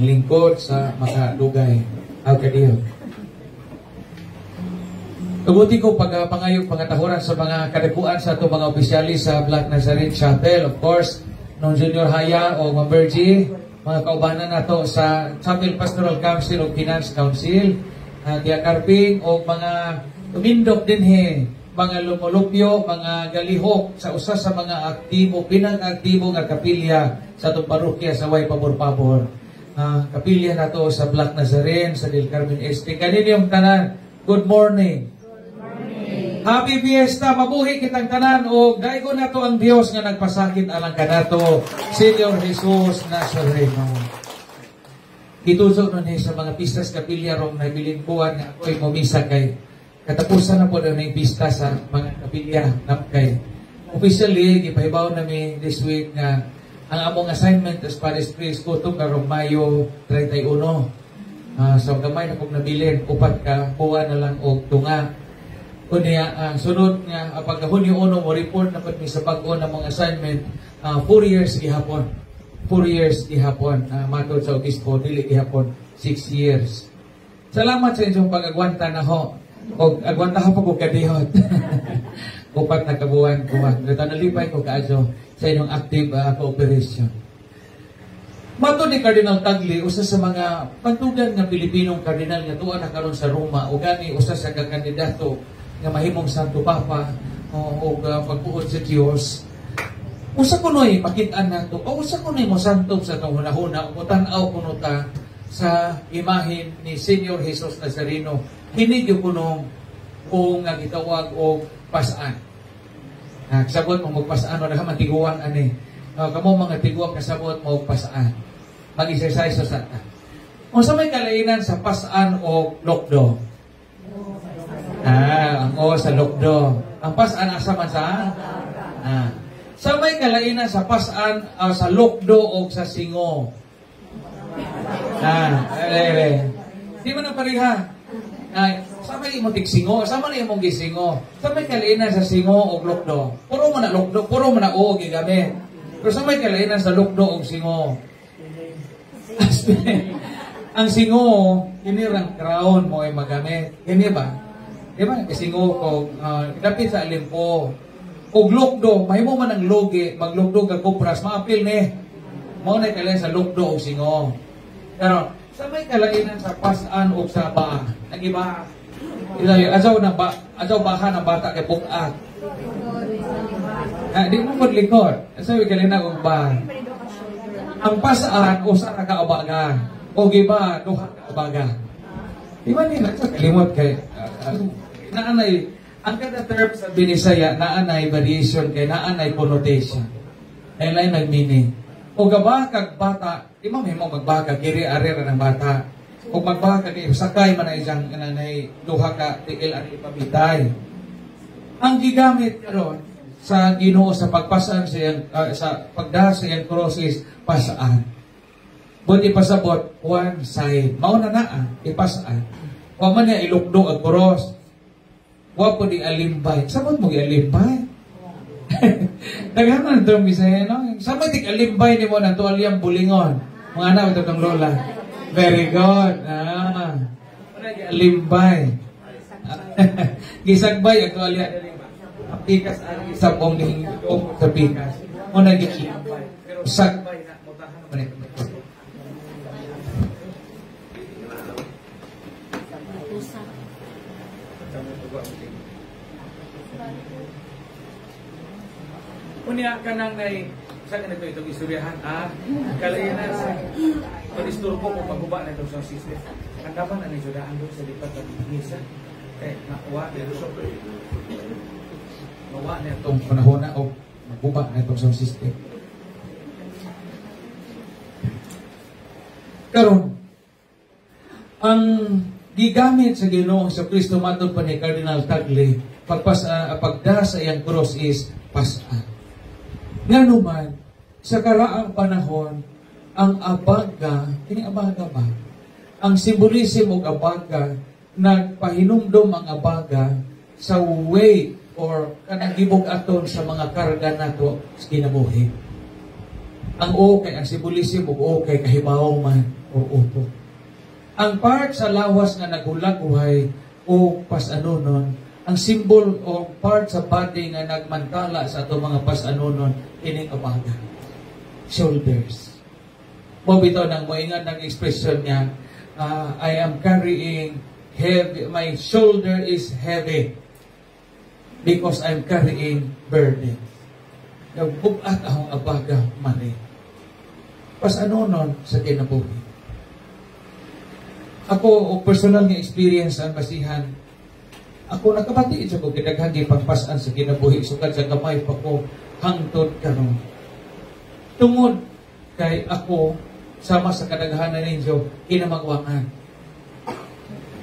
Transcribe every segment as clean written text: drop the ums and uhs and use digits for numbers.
Ang lingkod sa makadugay. Aw kadiyo. Kabuti ko pag pangayo pangatahuran sa mga kadakuan sa ato mga opisyalis sa Black Nazarene Chapel. Of course, nung Junior Haya o Ma'am Virgie, mga kaubanan nato sa Chapel Pastoral Council o Finance Council, Tia Carping o mga tumindok dinhi, mga lumulupyo, mga galihok sa usa sa mga aktibo, pinang-aktibo nga kapilya sa atong parokya sa Way Pabor-Pabor. Kapilya nato sa Black Nazarene, sa Del Carmen Este. Kaninyong tanan, good morning. Happy Fiesta! Mabuhi kitang tanan o daigo nato ang Dios nga nagpasakit alang kanato, Señor Jesus Nazareno. Gituso nun eh sa mga pistas kapilya rong nabilin buwan nga ako'y mumisa kay katapusan na po na may pista sa mga kapilya na kay officially gipahibaw nami this week nga ang among assignment as parish priest kutob karong Mayo 31. So gamay na kong nabilin, upat ka buwan na lang og tunga. Unya, ang sunod nga pagka Hunyo 1 mo report na pud mi sa bag-o na mga assignment, 4 years gihapon. 4 years gihapon, matod sa obispo, dili gihapon 6 years. Salamat sa inyong pag-agwanta na ho. Og agwanta ho pag kadihot. Upat na kabuwan ko. Nalipay ko kaadyo sa inyong active cooperation. Matod ni Cardinal Tagle, usa sa mga pantugan nga Pilipinong kardinal nga tuwa na karon sa Roma, o gani usa sa kandidato nga mahimong Santo Papa o pagbuot sa Dios. Usa kuno'y makit-an nato, o usa kuno'y mosantog sa atong hunahuna, o tan-aw kuno ta sa imahen ni Señor Jesus Nazareno. Kini gyud kunong kung nga gitawag og pasaan. Kasabot mo magpasaan, wala ka man tiguang ani. Kamo mga tiguang kasabot mo pasaan. Mag-exercise sa ta. Unsa may kalainan sa pasaan o lokdo? Ang O sa lokdo. Ang pasaan asa man sa? Sa may kalainan sa pasaan sa lokdo o sa singo. Eh. Di man ang pareha. Sa may imong tigsingo, sa man imong gisingo. Sa may kalainan sa singo o lokdo. Puro man na lokdo, puro man na o gigamit. Pero sa may kalainan sa lokdo o singo. Ang singo, kini rang crown mo ay magamit. Kini ba? Di ba? Singo ko, dapit sa alimpo. Og lokdo, mahimo man ang logi, maglukdo kag kupras, maapil ni. Mao na kalainan sa lokdo og singo. Pero sa may kalainan sa pasaan og sa baa, ang iba, asaw na ba, asaw baha ng bata kay pukat. Di mo pod likod. Sa may kalainan og ba. Ang pasaan usa ka kaabaga o giba duha ka abaga. Di ba nila sa kalimot kay naanay ang kada term sa Binisaya, naanay variation kay naanay connotation. Ay lain nagmini. O gaba kag bata, di mo mahimo magbaka kiri ari ra ng bata. O magbaka kay sakay man ay isang nanay duha ka tiil ani ipabitay. Ang gigamit karon sa Ginoo sa pagpasan sa iyang, sa pagda sa iyang cross is pasaan. But ipasabot one side. Mao na naa ipasaan. Wa man niya ilukdo ang cross. Wa po di alimbay. Sabot mo gialimbay. Daghan man term Bisaya, no? Sa may tig alimbay nimo na tuwalyang bulingon. Mga anak ito tong lola. Very good. Wala gialimbay. Gisagbay ang tuwalya. Ang pikas ang isa pong nihingong sa pikas. Mo na gialimbay. Pero sagbay na mutahan man ito. Unya ka nang nay sa ganito itong istoryahan, kalainan sa pag-isturbo ko paghuba na itong sound system. Ang dapat na nisudaan doon sa lipat ng misa. Eh, nakuha mawa na itong panahon na o maghuba na itong sound system. Karon, ang gigamit sa Ginoong sa Kristo matod pa ni Cardinal Tagle pagda sa iyang cross is pasaan. Nganuman, sa karaang panahon, ang abaga, kini abaga ba? Ang simbolismo og abaga, nagpahinumdom ang abaga sa weight or kanang gibog-aton sa mga karga nato sa kinabuhi. Ang O kay ang symbolism og O kay kahibaw man o utok. Ang part sa lawas nga naghulagway o pasanonon, ang symbol o part sa body nga nagmantala sa ato mga pasanonon, ining abaga. Shoulders. Mo bitaw nang moingan ng expression niya, "I am carrying heavy, my shoulder is heavy because I'm carrying burden." Nagbugat akong abaga, mali. Pasanonon sa kinabuhi. Ako, o personal nga experience ang basihan, ako nakabati sa ko kidaghan gipagpas-an sa kinabuhi sukad sa gamay pa ko hangtod karon. Tungod kay ako, sama sa kadaghanan ninyo, kinamagwangan.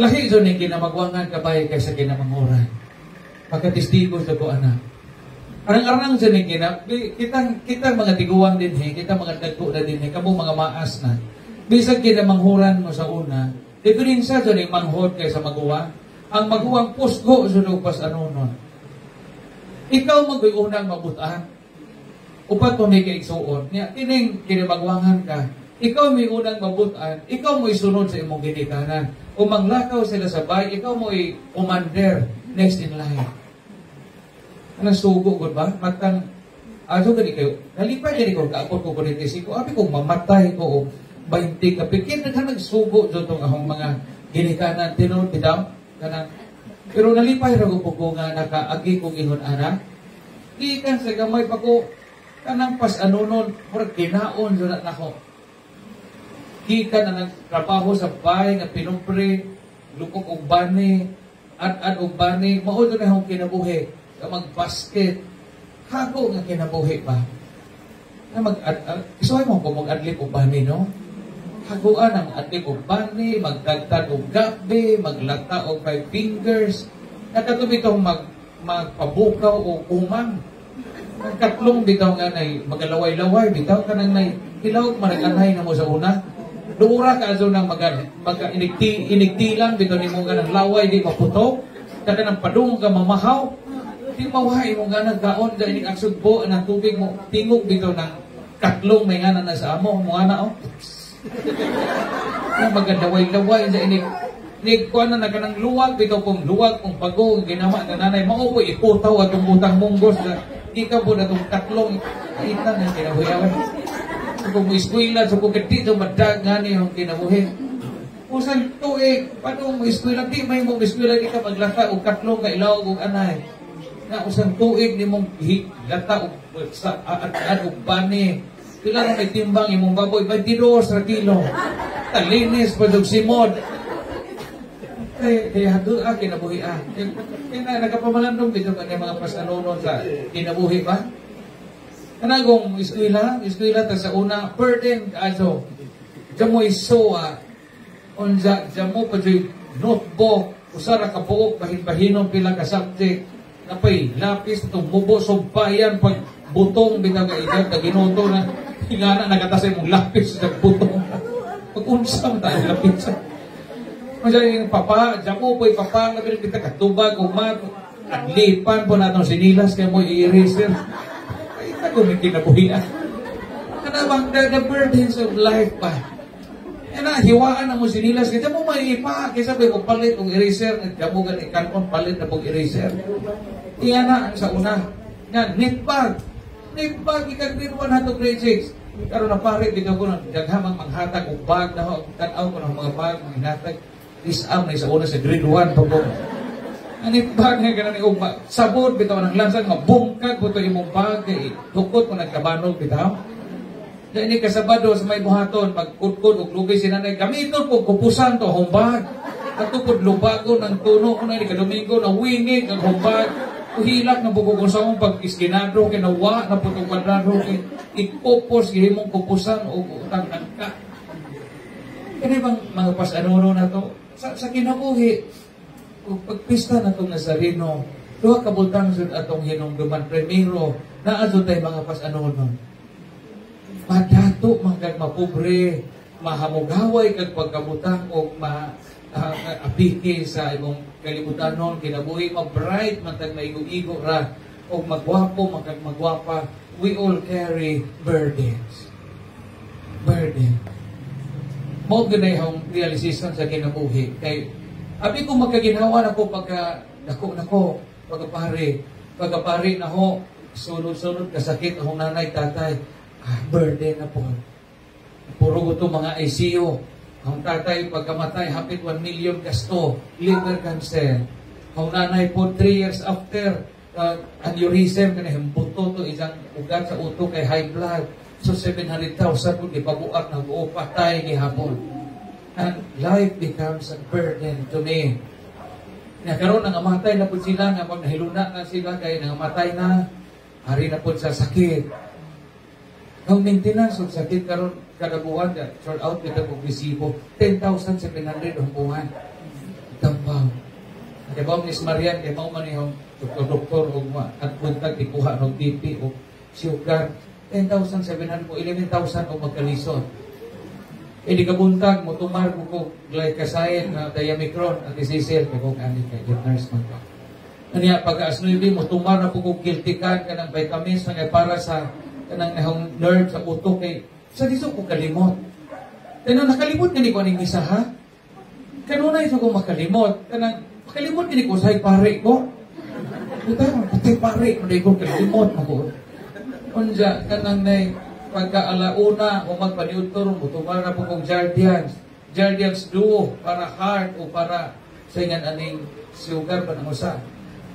Lahi jud ning kinamagwangan kabay kaysa kinamanghuran. Pagkatestigo sa ko anak. Arang-arang jud ning kina kitang kitang mga tiguang dinhi, kita mga dagko na dinhi, kamo mga maas na. Bisag kinamanghuran mo sa una, diferensya jud ning manghod kaysa maguwa. Ang maguwang pusgo jud og pasanonon. Ikaw magoy unang mabutan. Upat mo may kaigsuon. Nya kining kinamagwangan ka, ikaw may unang mabutan, ikaw mo isunod sa imong ginikanan. Kung manglakaw sila sa bay, ikaw mo i-commander next in line. Anong sugo gud ba? Matang aso gani kayo. Nalipay gani ko kaabot ko 45. Abi ko mamatay ko og 20 ka pikit naghan nagsugo jud tong akong mga ginikanan, tinuod bitaw kanang, pero nalipay ra ko nga nakaagi kong ingon ana. Gikan sa gamay pa ko kanang pas-anonon, murag kinaon jud na nako. Gikan na nagtrabaho sa bahay nga pinumpre, lukok og bani, ad-ad og bani, mao jud na akong kinabuhi. Nga mag-basket, hago nga kinabuhi ba? Na mag ad, isuhay mo ko mag-adlib og bani, no? Haguan ang adlib og bani, magtagtag og gabi, maglata og five fingers, nakatubi itong magpabukaw o kumang. Katlong bitaw nga nay magalaway-laway, bitaw ka nang nay hilaw manag-anay na mo sa una. Duura ka azo nang maga, maga inigti, inigtilang bitaw nimo nga ng laway di maputo. Kada nang padung ka mamahaw. Di mawahay mo nga nagkaon ka inig agsugbo ang tubig mo tingog bitaw ng katlong may nga na sa amo mo nga na oh. Ang magadaway-laway sa inig nig kuan na kanang luwag bitaw kung luwag kung bago ginawa na nanay mao po iputaw atong butang munggos na ikaw po na itong katlong ita na kinabuhi. So kung mo eskwela, so kung dito madag nga ni ang kinabuhi usan tuig paano mo eskwela, di may mo eskwela, di ka maglata og katlong ka ilawag og anay na usang tuig ni mong lata og sa at og bani. Pila na may timbang imong baboy? 22 ra kilo. Talinis pa dog simod. Kaya kaya hago kinabuhi ah. Kaya na nagapamalandong bitaw kanya mga pasanonon sa kinabuhi ba? Kanagong eskwela, eskwela ta sa una, burden aso. Jamo isoa, unsa jamo pa joy notebook, usa ra ka buok, bahin-bahinon pila ka subject. Napay lapis tumubo sumpayan pag butong bitaw ka edad ka ginuto na ingana nagatasay mong lapis sa butong. Pag unsa man tayo lapis. Masya yung papa, jamo po papa, labi kita katubag, umat, adlipan po natong sinilas, kaya mo i-eraser. Ay, tago may kinabuhian. Kanabang the burdens of life pa. Kaya na, hiwaan na mo sinilas, kaya mo maipa, kaysa ba mo palit og eraser, jamo gani kanon palit na pong eraser. Iyan na ang sa una. Yan, netbag. Netbag, ikan grade 1 hangtod grade 6. Karon na pare bitaw ko nang daghamang manghatag og bag na tan-aw ko ng mga bag mga hinatag. Disam na sa una sa grade 1 pa ko. Anit bag nga ganun og sabot bitaw ng lansang mabungkag po to imong bag kay tukot mo nagkabanog bitaw. Dahil ni kasabado sa may buhaton, magkudkod og lugay si nanay, gamiton po kupusan to humbag. Ato pod lubago ng tuno ko na ni kadomingo na wingig ang humbag. Uhilak na bukog sa mong pag iskinado kay nawa na putong kwadrado kay ikupos gihimong kupusan og utang nagka. Kani bang mga pasanono na to sa kinabuhi ug pagpista na tong Nazareno, duha ka butang jud atong hinumduman. Primero, naa jud tay mga pasanono. Madato man kag mapobre, mahamugaway kag pagkabutang og ma apike sa imong kalibutanon kinabuhi, ma-bright man tag maigo-igo ra. o magwapo, magwapa, we all carry burdens. Burden. Mao gyud ang realization sa kinabuhi. Kay abi ko magkaginhawa na ko pagka dako na ko, pagkapari, pagkapari na ho, sunod-sunod kasakit akong nanay, tatay, burden na po. Puro ko to mga ICU. Ang tatay pagkamatay, hapit 1 million gasto, liver cancer. Ang nanay po, 3 years after, aneurysm, kanang buto to, isang ugat sa utok kay high blood. So 700,000 po, ipabuak na buo, patay gihapon. And life becomes a burden to me. Na karon nangamatay na po sila, nga pag nahiluna na sila, kay nangamatay na, ari na po sa sakit. Ang maintenance og sakit karon kada buwan, sort out kita og resibo, 10,700 ang buwan. Tambaw. Kay ba Miss Marian, kay mao man iyong doktor og at buntag ikuha og BP o sugar, 10,700 po, 11,000 og magkalisod. Eh di kabuntag mo tumar ko ko glycoside na Diamicron at Cecil kay kung ani kay nurse man ka. Aniya pag alas 9 mo tumar na po ko Kiltikan, kanang vitamins na kay para sa kanang nahong nerve sa utok, kay sa diso ko kalimot. Kaya nakalimot gani ko aning misa, ha? Kanunay sa ko makalimot. Kanang makalimot gani ko sa pare ko. Puta, pati pare ko ko kalimot ako. Unja kanang nay pagka alauna o magpaniudto mo tumar na po kong Jardiance. Jardiance Duo para heart o para sa ingan aning sugar pa nang usa.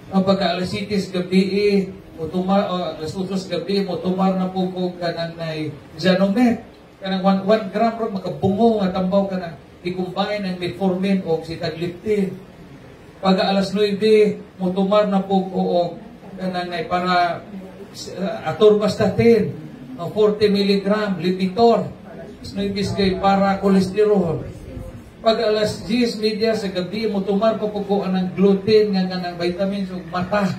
Ang pagka alas 7 gabi mo tumar o alas 8 gabi mo tumar na po ko kanang nay Janomet. Kanang 1 gram ro makabungo nga tambaw, kanang i-combine ang metformin o sitagliptin. Pag alas 9 mo tumar na po ko og kanang nay para atorvastatin 40 milligram Lipitor. Alas 9 kay para kolesterol. Pag alas 10:30 sa gabi mo tumar pa po ko anang gluten nga kanang vitamins ug mata.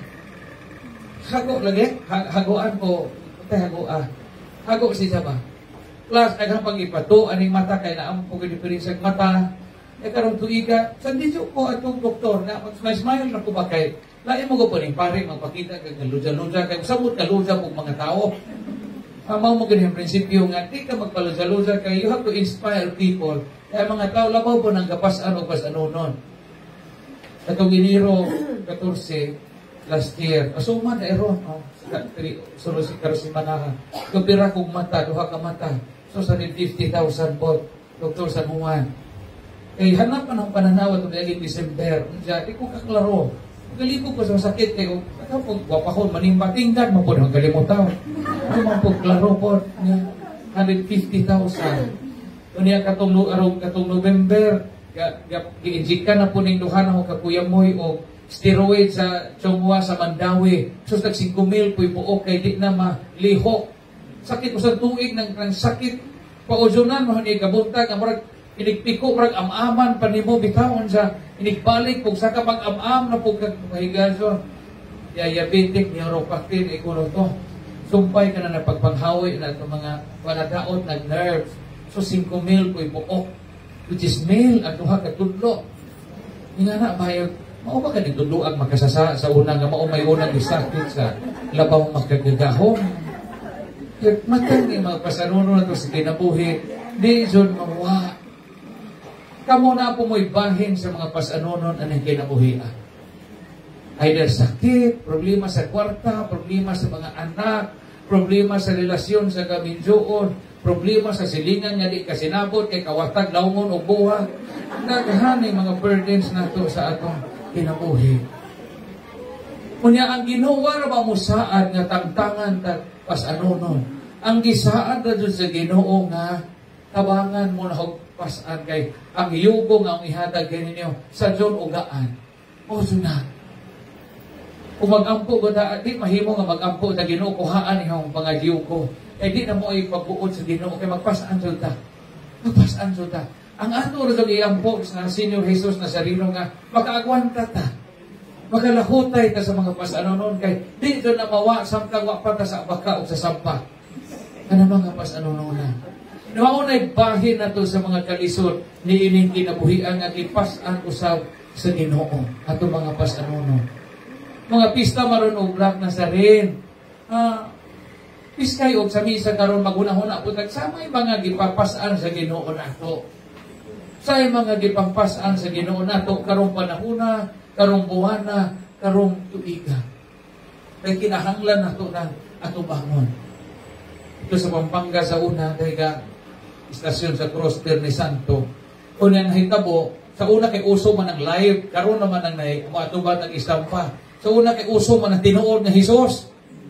Hago lagi, hagoan ko, tay hago ah. Hago siya ba? Plus, daghang pang ipato aning mata kay naam ko diferensya mata. E karon tuiga, sa di ko atong doktor na mag-smile na ko ba, kay lain mo ko pa ning pare magpakita kag luja-luja, kay samot ka luja og mga tao. Mao mo gani ang prinsipyo nga di ka magpaluja-luja kay you have to inspire people. Kaya mga tao labaw po ng kapasan o pasanunon. Katong Enero 14 last year, asuma na ero, no? Sunod si Karosimanahan. Kapira kong mata, duha ka mata. So sa 50,000 po, Dr. San Juan. Eh, hanap pa ng pananaw itong naging December. Unsa, di ko kaklaro. Galibog ko sa sakit kay kung pag gwapahon manimba tinggan mo po ng kalimutaw. Ano man po klaro po niya 150,000. Unya katong arong katong November ga, ga gi-inject na po ning duha na ko ka Kuya Moy og steroid sa Chonghua sa Mandaue. So tag 5,000 po buok kay di na malihok. Sakit usang tuig ng sakit paudyonan mo ni kabuntag ang murag inigpiko, murag am-aman pa nimo bitawon sa inigbalik pug saka pag am-am na pug kag mahigason. Diabetic neuropathy ni kuno to. Sumpay ka na pagpanghawi na itong mga panadaot nag nerves. So 5,000 po buok, which is male at duha ka tudlo. Nga na bayo mao ba kaning tudloag makasasa sa una nga mao may unang isakit sa labaw makagagahom. Matang ni mga pasanuno na to sa kinabuhi, di jud mawa. Kamo na po mo'y bahin sa mga pasanunon anang kinabuhi. Either sakit, problema sa kwarta, problema sa mga anak, problema sa relasyon sa kaminjoon, problema sa silingan nga di kasinabot kay kawatag laungon o buha. Daghan mga burdens nato sa atong kinabuhi. Unya ang Ginoo ra ba mo saad nga tangtangan ta pasanunon? Ang gisaad ra jud sa Ginoo nga tabangan mo na og pasan kay ang yugo nga ang ihatag ninyo sa Diyon ugaan. O na. Kung magampo ko ta, di mahimo nga magampo ta, "Ginoo, kuhaan ihong pangagyugo." Eh di na mo ay pagbuod sa Ginoo kay magpasan jud ta. Magpasan jud ta. Ang ato ra jud iampo sa Señor Jesus Nazareno nga makaagwanta ta. Makalahutay ta sa mga pasanonon kay di jud na mawa samtang wa pa ta sa baka o sa sampa. Kana mga pasanonon na. Naunay bahin na to sa mga kalisod ni ining kinabuhian nga gipas-an usab sa Ginoo ato mga pasanonon. Mga pista maron og Black Nazarene. Piskay og sa misa karon, maghuna-huna po tag sa may mga gipapas-an sa Ginoo nato. Sa mga gipapas-an sa Ginoo nato karong panahona, karong buwana, karong tuiga. Kay kinahanglan nato na atubangon. Ito sa Pampanga sa una, kay ka istasyon sa Cross Biyernes Santo. Una nahitabo, sa una kay uso man ang live, karon naman ang nahi, moatuban ang istampa. Sa una kay uso man ang tinuod nga Hesus.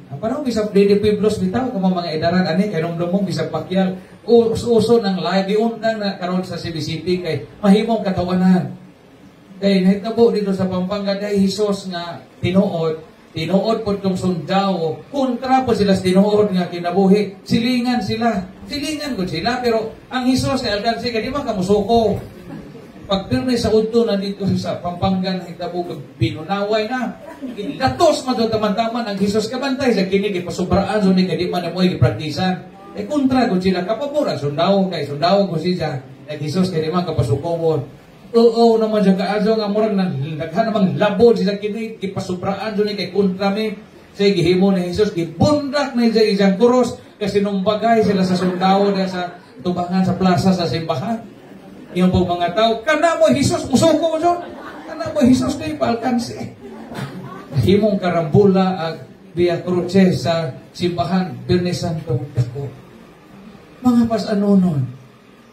Ang panahon bisag Didi Pueblos bitaw kamo mga edaran ani kay rumdumong bisag pakyal uso ng live, giundang na karon sa CBCP kay mahimong katawanan. Kay nahitabo dito sa Pampanga dahil Hesus nga tinuod, tinuod po itong sundao, kontra po sila sa tinuod nga kinabuhi, silingan sila, silingan ko sila, pero ang Hesus kay alkansi kay di man kamusuko. Pag pirmi sa udto nandito sa Pampanga nahitabo, binunaway na. Latos man taman-taman ang Hesus kabantay sa kini gipasubraan so ni kay di man na mo gipraktisan. Eh kontra gud sila, kapabor ang sundao kay sundao ko siya. Ang Hesus kay di man kapasukowon. Oo naman siya kaaso nga murag na daghan namang labod sila kini gipasubraan so ni kay kontra mi. Say gihimo ni Jesus, gibundak na siya isang krus kasi numbagay sila sa sundao na sa tubangan sa plaza sa simbahan. Yung po mga tao, kana mo Jesus, musuko mo siya. Kana mo Jesus kay paalkansi. Himong karambula ang Via Cruces sa simbahan, Biyernes Santo dako. Mga pasanonon,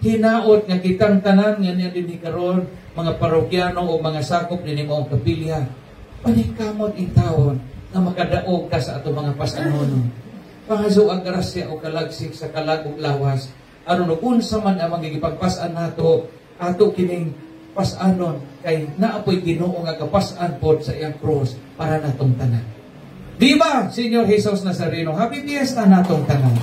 hinaot nga kitang tanan nga niya dinhi karon, mga parokyano o mga sakop dinhi maong kapilya, paningkamot intawon nga makadaog ka sa ato mga pasanonon. Pangaso ang grasya o kalagsik sa kalag ug lawas aron ug unsa man ang magigipagpas-an nato, ato kining pas-anon kay naapoy Ginoo nga kapas-an pod sa iyang cross para natong tanan. Viva Señor Jesus Nazareno! Happy Fiesta natong tanan!